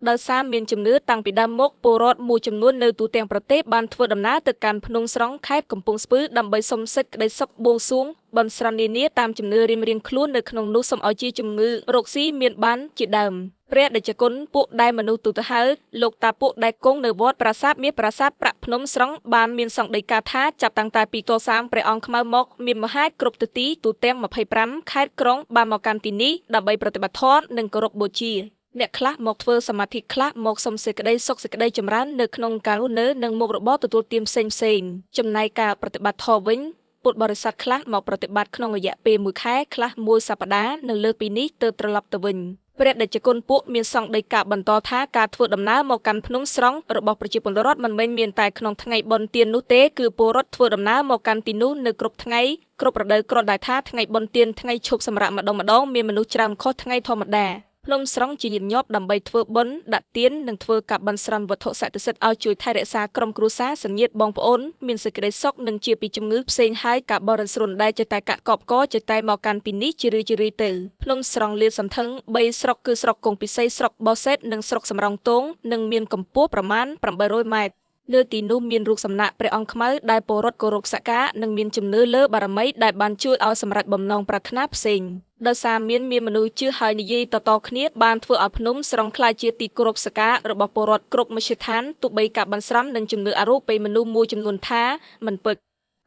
ដោយសារមានជំនឿតាំងពីដើមមកពលរដ្ឋមួយចំនួននៅទូទាំងប្រទេសបានធ្វើដំណើរទៅកាន់ភ្នំស្រង់ខេត្តកំពង់ស្ពឺដើម្បីសុំសេចក្តីសុខបួងសួងបន់ស្រន់នានាតាមជំនឿរៀងៗខ្លួននៅក្នុងនោះសូមឲ្យជាជំងឺរោគស៊ីមានបានជាដើមព្រះតេជគុណពួកដែលមនុស្សទូទៅហៅលោកតាពួកដែលគង់នៅវត្តប្រាសាទមាសប្រាសាទប្រាក់ភ្នំស្រង់បានមានសង្ដីកាថាចាប់តាំងតែពីកសាងព្រះអង្គខ្មៅមកមានមហាគ្រប់ទិទីទូទាំង25ខេត្តក្រុងបានមកកាន់ទីនេះដើម្បីប្រតិបត្តិធម៌និងគោរពបូជាអ្នកខ្លះមកធ្វើសមាធិខ្លះមកសុំសេចក្តីសុខសេចក្តីចម្រើននៅក្នុងការរស់នៅនិងមុខរបរទទួលទានផ្សេងៗចំណែកការប្រតិបត្តិធម៌វិញពុទ្ធបរិស័ទខ្លះមកប្រតិបត្តិក្នុងរយៈពេល1ខែខ្លះមួយសប្តាហ៍និងលើសពីនេះទើបត្រឡប់ទៅវិញព្រះតេជគុណពួកមានសង្ឃដីកាបន្តថាការធ្វើដំណើរមកកាន់ភ្នំស្រង់របស់ប្រជាពលរដ្ឋមិនមែនមានតែក្នុងថ្ងៃបុណ្យទាននោះទេគឺពលរដ្ឋធ្វើដំណើរមកកាន់ទីនោះនៅគ្រប់ថ្ងៃគ្រប់រដូវគ្រាន់តែថាថ្ងៃបុណ្យទានថ្ងៃឈប់សម្រាកម្ដងៗមានមនុស្សច្រើនខុសថ្ងៃធម្មតាភ្នំស្រង់ជាញឹកញាប់ដើម្បីធ្វើបុណ្យដាក់ទាននិងធ្វើការបន់ស្រន់វត្ថុស័ក្តិសិទ្ធិឲ្យជួយថែរក្សាក្រុមគ្រួសារសញ្ញាតបងប្អូនមានសេចក្តីសុខនិងជាពីជំងឺផ្សេងហើយការបរិស្រន់ដែលចេះតែកាក់កបកចេះតែមកកាន់ទីនេះជារឿយៗទៅភ្នំស្រង់លាតសន្ធឹង3ស្រុកគឺស្រុកគង់ពិសីស្រុកបូសេតនិងស្រុកសំរោងទងនិងមានកម្ពស់ប្រមាណ800ម៉ែត្រលើទីនោះមានរូបសំណាកព្រះអង្គខ្មៅដែលពលរដ្ឋគោរពសក្ការនិងមានជំនឿលើបារមីដែលបានជួយឲ្យសម្រេចបំណងប្រាថ្នាផ្សេងដោយសារមានមនុស្សជឿហើយនិយាយតៗគ្នាបានធ្វើឲ្យភ្នំស្រង់ក្លាយជាទីគោរពសក្ការរបស់ពលរដ្ឋគ្រប់មជ្ឈដ្ឋានទោះបីការបន់ស្រន់និងជំនឿអរូបិយមនុស្សមួយចំនួនថាមិនពិត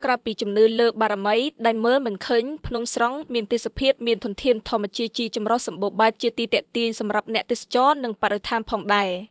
ក្រៅពីជំនឿលើបារមីដែលមើលមិនឃើញភ្នំស្រង់មានទេសភាពមានធនធានធម្មជាតិជាចម្រុះសម្បូរបែបជាទីទាក់ទាញសម្រាប់អ្នកទេសចរនិងបរិស្ថានផងដែរ។